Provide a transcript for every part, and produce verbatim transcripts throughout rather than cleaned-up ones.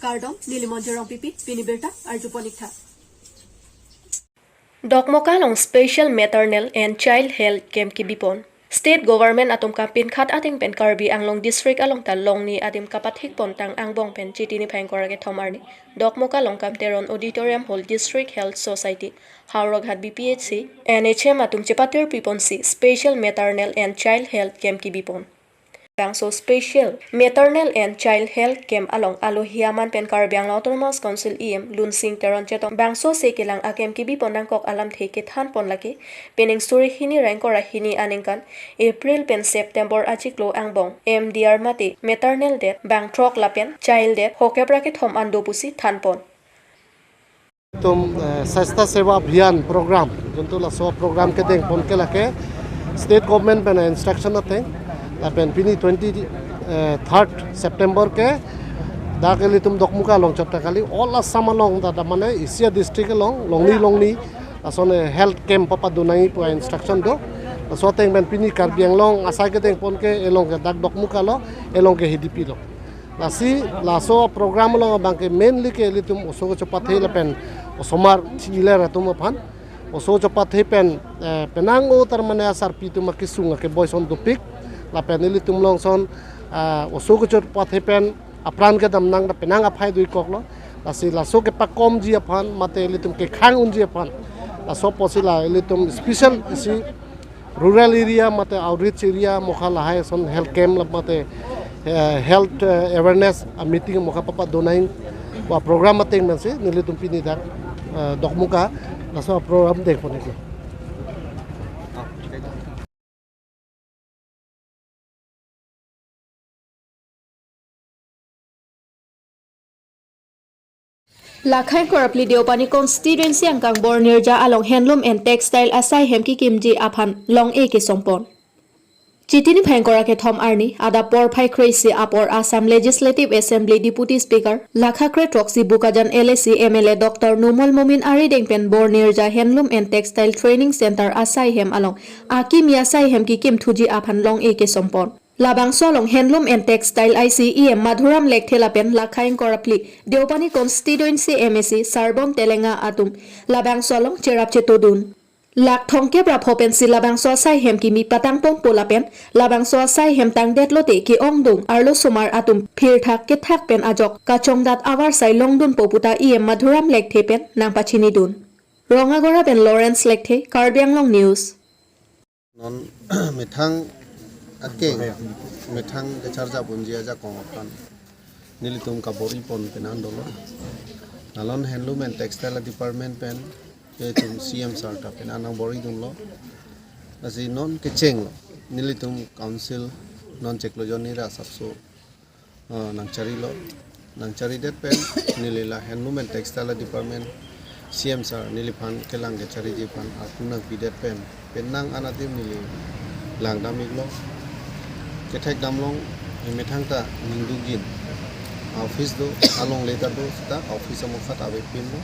Kardom, neli Monjir Rongpipi, pini birta arjupon ik tha. Dokmoka along Special Maternal and Child Health Camp kebipon. State Government atum kapinkhat ateng pen Karbi Anglong District along ta longni adim kapathikpon tang angbong pen Chiti niphai ingkoi ra kethom arni Dokmoka along Kam Teron Auditorium Hall District Health Society, Howraghat B P H C, N H M atum chepatirpiponsi Special Maternal and Child Health Camp kebipon. Bangso Special Maternal and Child Health Camp along alohi aman pen Karbi Anglong Autonomous Council E M Lunsing Teron chetong bangso se kelang a-camp kebipon nangkok alamthe kethanpon lake, pining suri hini ra ingkoi ra hini aningkan, April pen September achiklo angbong M D R mate maternal death bang throk lapen child death hokep ra kethom an do pusi thanpon. Tum, eh, Swachhata Seva Abhiyan program, juntu laso program kedengpon ke lake State Government pen instruction ateng, lapen pini twenty, eh, third September ke dak ilitum Dokmoka along chot ta kali, all Assam along ta, ta mane isi a-district along longni longni lason, eh, health camp papadun nangji pu instruction do. Laso ateng pen pini Karbi Anglong asai kedengpon ke elong ke dak Dokmoka lo, elong ke Hidipi lo. Lasi laso program along abang ke mainly ke ilitum oso kecho pathe lapen osomar chiler atum aphan, oso kecho pathe pen, eh, penang o tar mane asarpi atum akesung akeboi ason dopik, lapen ilitum along ason, ah, oso kecho pathe pen apran kedam nang ta penang aphai do-ik koklo. Lasi laso kepakomji aphan mate ilitum kekhang unji aphan, laso apotsi la ilitum special isi rural area mate outreach area mokha lahai ason health camp la mate, eh, health, eh, awareness a-meeting mokha papadun nangji pu program ateng pensi nelitum pini dak, eh, Dokmoka laso program dengpon ik. Lakha ingkoi ra phli Deopani constituency angkang Bornirja along handloom and textile asai hem kekimji aphan long-e kesongpon. Chiti niphai ingkoi ra kethom arni adap porphai kre-isi apor Assam Legislative Assembly Deputy Speaker lakha kre throksi Bokajan L A C M L A Doctor Numal Momin arideng pen Bornirja Handloom and Textile Training Center asai hem along akimi asai hem kekimthuji aphan long-e kesongpon. Labangso along Handloom and Textile I C E M Madhuram Lekthe lapen lakha ingkoi ra phli Deopani constituency M A C Sarbon Telenga atum labangso along cherap chetodun. Lakh thomkep ra pho pensi labangso asai hem kimi patangponpo lapen labangso asai hem tangdet lote ke-ongdung arlosomar atum phirthak kethak pen ajok kachongdat avarsai longdunpo puta E M Madhuram Lekthe pen nangpachinidun. Rongagora pen Lawrence Lekthe, Karbi Anglong News. Non methang akeng, methang kecharjap unji ajakong aphan nelitum kaboripon penan dolo. Nalon Handloom and Textile Department pen itum C M sir ta penan nangboridunlo. Lasi non kechenglo, nelitum council non chiklo jonni ra asapso, ah, nangcharilo, nangcharidet pen neli la Handloom and Textile Department C M sir neliphan kelang kechariji aphan arpu nangpidet pen penang an adim neli langdam iklo. Kethekdam long, eh, methang ta ningdugin office do, alongle ta do seta office amokha ta avepinlo.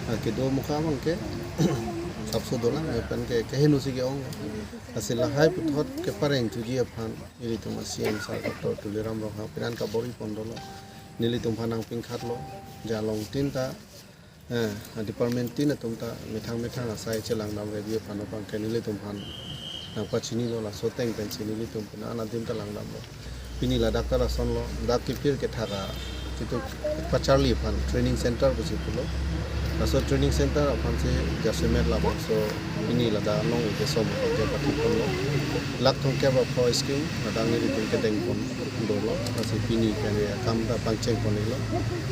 Ah, kedo mokha abang ke asapso dolang, eh, pen ke keheno si ke-ong. Lasi lahai puthot keparengthuji aphan ilitum a-C M sir Doctor Tuliram Ronghang penan kaboripon dolo. Nelitum aphan nangpinkhatlo, ja along tin ta, eh, department tin atum ta methang methang asai chelangdam rebi aphan abang ke nelitum aphan nangpachinilo, laso ateng pensi nelitum penan adim ta langdamlo. Pini ladak ta lasonlo, dak kephir kethak a, itum pacharli aphan training center pusi pulo. Laso training center aphansi jasemet labangso pini ladak long ike som aphan ke pathikponlo. Lakh thomkep ra pho scheme ladak nelitum kedengpon dolo. Lasi pini pen akam ta pangchengpon iklo.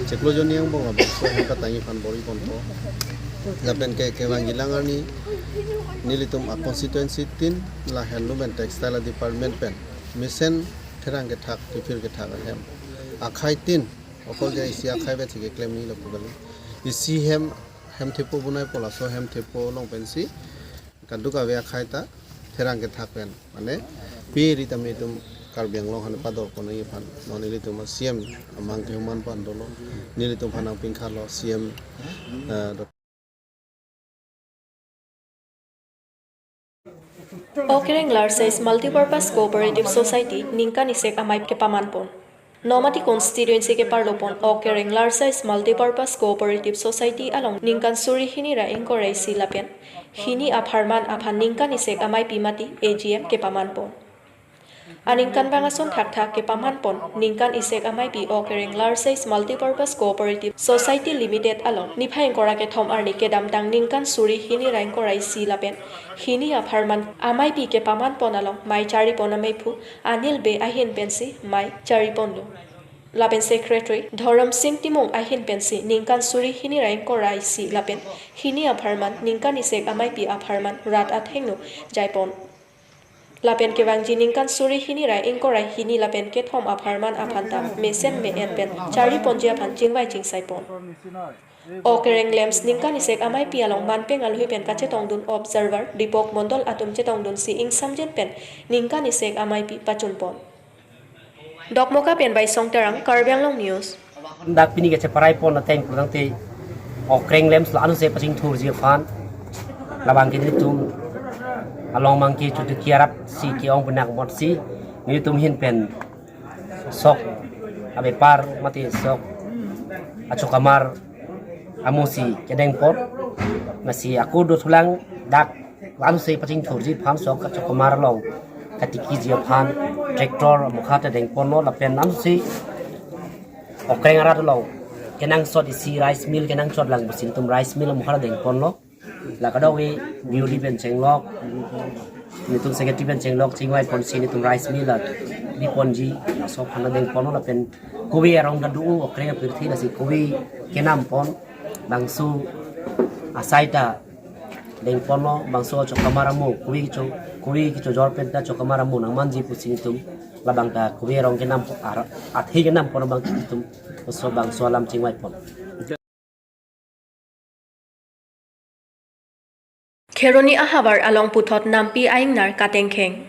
Chiklo jonni angbong labangso hem patangji aphan boriponpo. Lapen ke kevangjilang arni nelitum a-constituency tin la Handloom and Textile Department pen mesen therang kethak, kephir kethak ahem. Akhai tin, okol ja isi akhai vet si keklem ni lapu kali. Isi hem, hem thepo bunaipo, laso hem thepo along pensi kadokave akhai ta therang kethak pen, mane pe ri tame itum Karbi Anglong aphan padorpon nangji aphan non ilitum a-C M amang kehuman pan dolo. Nelitum aphan nangpinkhatlo C M, eh, Okereng Large Size Multipurpose Cooperative Society ningkan isek amei kepamanpon. Nomati constituency keparlo pon Okereng Large Size Multipurpose Cooperative Society along ningkan suri hini ra ingkoi ra isi lapen hini apharman aphan ningkan isek ameipi mati A G M kepaman pon. Aningkan bang ason thakthak kepaman pon ningkan isek ameipi Okereng Large Size Multipurpose Cooperative Society Limited along niphai ingkoi ra kethom arni kedamtang ningkan suri hini ra ingkoi ra isi lapen hini apharman ameipi kepaman pon along mei chari pon ameiphu Anil Bey ahin pensi mei chari ponlo. Lapen Secretary Dhorom Sing Timung ahin pensi ningkan suri hini ra ingkoi ra isi lapen hini apharman ningkan isek ameipi apharman rat athengno jai pon. Lapen kevangji ningkan suri hini ra ingkoi ra hini lapen kethom apharman aphan ta mesen me-en pen chari ponji aphan chingvai chingsai pon. Okereng Lamps ningkan isek ameipi along manpeng alohi pen kachetongdun observer Dipok Mondol atum chetongdunsi ingsamjen pen ningkan isek ameipi pachun pon. Dokmoka pen Baisong Terang, Karbi Anglong News. Dak pini kacheparai pon ateng pulangte Okereng Lamps la anuse pachingthurji aphan labang ke nelitum along mang ke chutu kiarat si ke-ong benak mot si nelitum hin pen sok abepar mati sok achokamar amusi kedeng pon. Masi ako dothulang dak la anuse pachingthurji aphan sok achokamar along katikiji aphan tractor amokha ta deng ponlo lapen la anuse Okereng arat along kenangsot isi rice mill kenangsot lang pusi nelitum rice mill amokha ta deng ponlo. La kadokave B O D pen chenglok, nelitum secretary pen chenglok chingvai ponsi nelitum rice mill la bi ponji laso aphan ta deng ponlo lapen kove arong ta do Okereng apirthe lasi kove kenam pon bangso asai ta deng ponlo bangso achokamar amu kove kecho kove kechojor pen ta achokamar amu nangmanji pusi nelitum labang ta kove arong kenam ar- athe kenam pon abang nelitum laso bangso alam chingvai pon. Kheroni ahavar along puthot nampi a-ingnar katengkheng.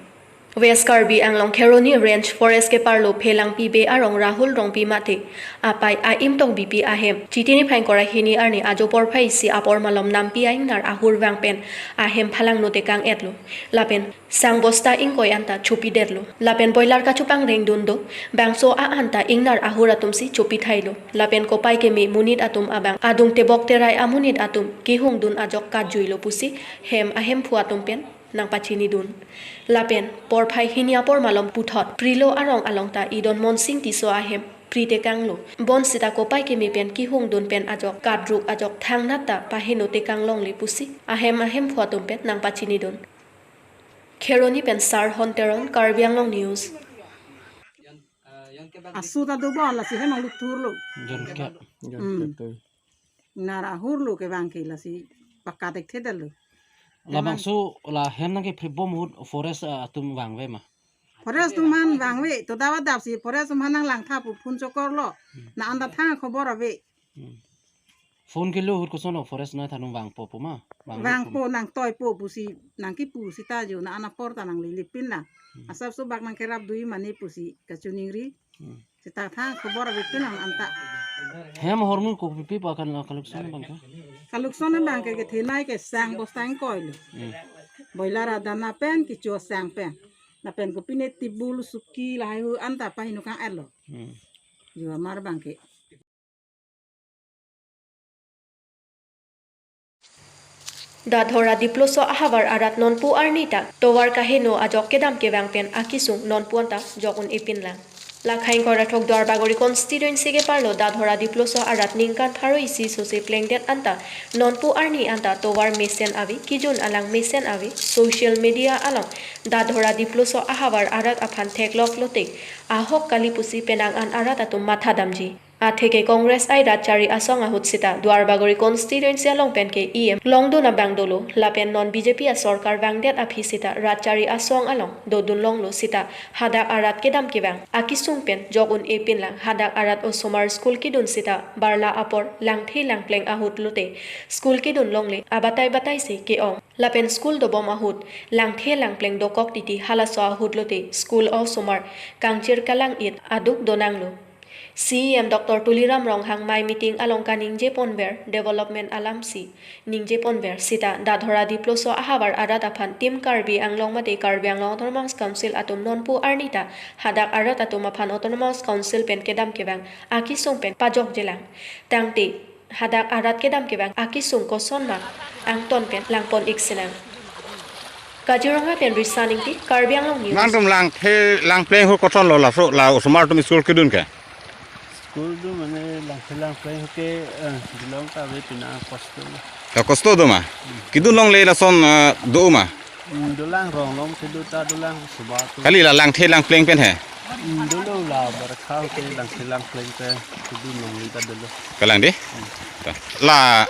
West Karbi Anglong Kheroni Range Forest keparlo Phelangpi Bey arong Rahul Rongpi mate apai a-imtong bipi ahem Chiti niphai ingkoi ra hini arni ajo porphai isi apor malom nampi a-ingnar ahur vang pen ahem phalangno tekang-etlo. Lapen sang bosta ingkoi anta chopidetlo. Lapen boiler kachopangreng dun do. Bangso a-anta ingnar ahur atumsi chopithailo. Lapen kopai keme monit atum abang adung tebok terai amonit atum kehung dun ajok katjuilo pusi hem ahemphu atum pen nangpachinidun. Lapen porphai hini apor malom puthot Prilo arong along ta Idon Monsing Tisso ahem pri tekanglo. Bonsita kopai keme pen kehung dun pen ajok katruk ajok thangnat ta paheno tekang longle pusi ahem ahemphu atum pen nangpachinidun. Kheroni pen Sarhon Teron, Karbi Anglong News. Asu ta do bon lasi hem aluk thurlo. Jon ke, jon Hmm. ke tu. Nar ahurlo kevang ke lasi pakka dekthedetlo. Labangso la hem nangkephri bom ahut forest, ah, atum vangve ma? Forest atum aphan vangve, to dawa dapsi forest atum aphan nanglangtha pu phone chokorlo. Hmm. La anta thang khobor ave. Hmm. Phone kelo ahut kosonlo forest nangthanung vangpo pu ma? Vangpo pu ma? Vangpo nangtoipo pusi nangkipu sita jo la an apor ta nanglelipin la. Hmm. Asapso bak nangkerap dui mane pusi kachiningri. Hmm. Sita thang khobor ave tu nang anta. Hem ahormu kopipi pa kan kalukson abang ke? Kalukson abang ke kethenei ke sang bosta ingkoilo. Hmm. Boiler adana pen kecho sang pen. Lapen kopine tibul suki lahai hu anta paheno kang-etlo. Hmm. Jo amar abang ke. Dathora Diploso ahavar arat nonpu arni ta tovar kaheno ajok kedam kevang pen akesung nonpu anta jok un-epinlang. Lakhai ingkoi ra throk Duarbagori constituency keparlo Dathora Diploso arat ningkan pharo isi sose plengdet anta nonpu arni anta tovar mesen ave, kejun alang mesen ave, social media along Dathora Diploso ahavar arat aphan theklok lote ahok kali pusi penang an arat atum matha damji. Atheke Congress ai rat chari asong ahut sita Duarbagori constituency along pen ke E M longdun abang dolo, lapen non B J P asorkar vangdet aphi sita rat chari asong along dodun longlo sita hadak arat kedam kevang akesung pen jok un-epinlang. Hadak arat osomar school kedun sita barla apor langthe langpleng ahut lote school kedun longle abatai batai si ke-ong. Lapen school dobom ahut langthe langpleng dokok titi halaso ahut lote school osomar kangchir kalang-it aduk donanglo. C E M Doctor Tuliram Ronghang mei meeting along kaningje ponver development alamsi ningje ponver sita Dadhora Dipluso ahavar arat aphan Team Karbi Anglong mate Karbi Anglong Autonomous Council atum nonpu arni ta hadak arat atum aphan Autonomous Council pen kedam kevang akesung pen pajokjelang. Tangte hadak arat kedam kevang akesung koson ma angton pen langpon-ik sinang. Kaziranga pen Risa Ingti, Karbi Anglong News. Nangtum langthe langpleng ahut koson lo laso la osomar atum school kedun ke? School do mane langthe langpleng ahut ke, eh, dolong ta ave pina kosto. Ya kosto do ma? Kedun longle lason, eh, do ma? Hmm, dolang rong long kedo ta dolang soba tu. Kali la langthe langpleng pen he? Hmm, dolo la barkha ahut ke langthe langpleng pen kedun longle ta dolo. Kalang di? Ta. La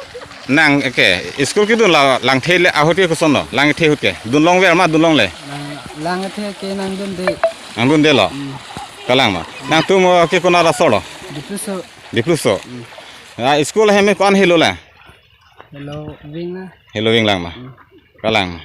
nang ke school kedun la langthe le ahut ke koson lo? Langthe ahut ke. Dun longver ma dun longle? Lang, langthe ke nangdunde. Nangdundelo? Hmm. Kalang ma. Nangtum, eh, ke konat asor lo? Dipluso. Dipluso. Hmm. Ah, school ahem ko-an helo la? Helo ving na. Helo ving lang ma. Hmm. Kalang.